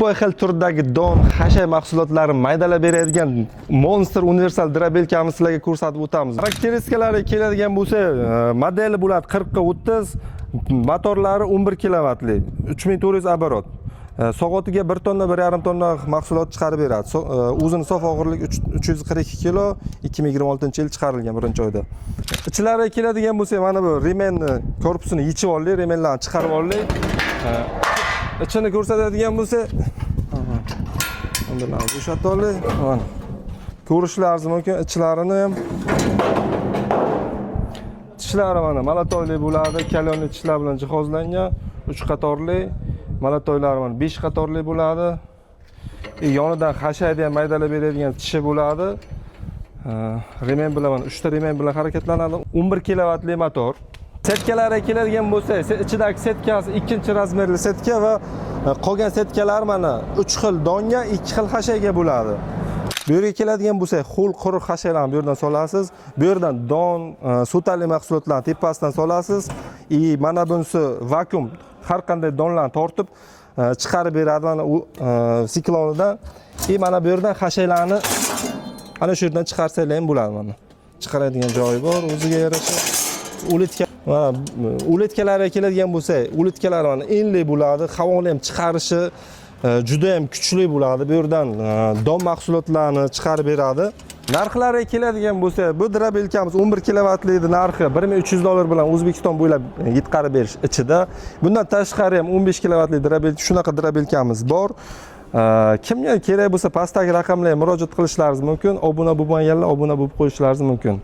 Любой xil turdagi don, xashay mahsulotlarini maydalab beradigan Monster universal дробилка mizni sizlarga ko'rsatib o'tamiz. Xarakteristikalarga keladigan bo'lsa, modeli bo'ladi 40 ga 30, motorlari 11 kilovatli, 3400 оборот. Soatiga 1 tonna, 1,5 tonna mahsulot chiqarib beradi. O'zini sof og'irligi 342 kilo, 2026-yil chiqarilgan birinchi oyda. Ichlariga keladigan bo'lsak, mana bu ремень ni korpusini yechib oldik, ремень larni chiqarib oldik. Ichini ko'rsatadigan bo'lsak, bundalarni bo'shatib oldik. Mana ko'rishlaringiz mumkin ichlarini ham. Tishlari mana молотой li bo'ladi, кальон li tishlar bilan jihozlangan, 3 qatorli, молотой lari mana 5 qatorli bo'ladi. Yonidan xashayni ham maydalab beradigan tishi bo'ladi. Ремень bilan, mana 3 ta ремень bilan harakatlanadi. 11 kilovatli motor. Сетка larga keladigan bo'lsak, ichidagi сетка si ikkinchi размер li сетка va qolgan сетка lar mana 3 xil donga, 2 xil xashayga bo'ladi. Bu yerga keladigan bo'lsak, ho'l quruq xashaylarni bu yerdan solasiz. Bu yerdan don, so'tali mahsulotlarni tepasidan solasiz. И mana bunisi vakuum, har qanday donlarni tortib chiqarib beradi mana u siklonidan. И mana bu yerdan xashaylarni ana shu yerdan chiqarsanglar ham bo'ladi mana. Chiqaradigan joyi bor o'ziga yarasha. Улитка, mana улитка larga keladigan bo'lsak, улитка lar mana enli bo'ladi, havoni ham chiqarishi juda ham kuchli bo'ladi. Bu yerdan don mahsulotlarini chiqarib beradi. Narxlariga keladigan bo'lsa, bu дробилка miz 11 kilovatli narxi 1300 dollar bilan O'zbekiston bo'ylab yetkazib berish ichida. Bundan tashqari ham 15 kilovatli дробил, shunaqa дробилка miz bor. Kimga kerak bo'lsa, pastdagi raqamlarga murojaat qilishlaringiz mumkin. Obuna bo'lmaganlar obuna bo'lib qo'yishlaringiz mumkin.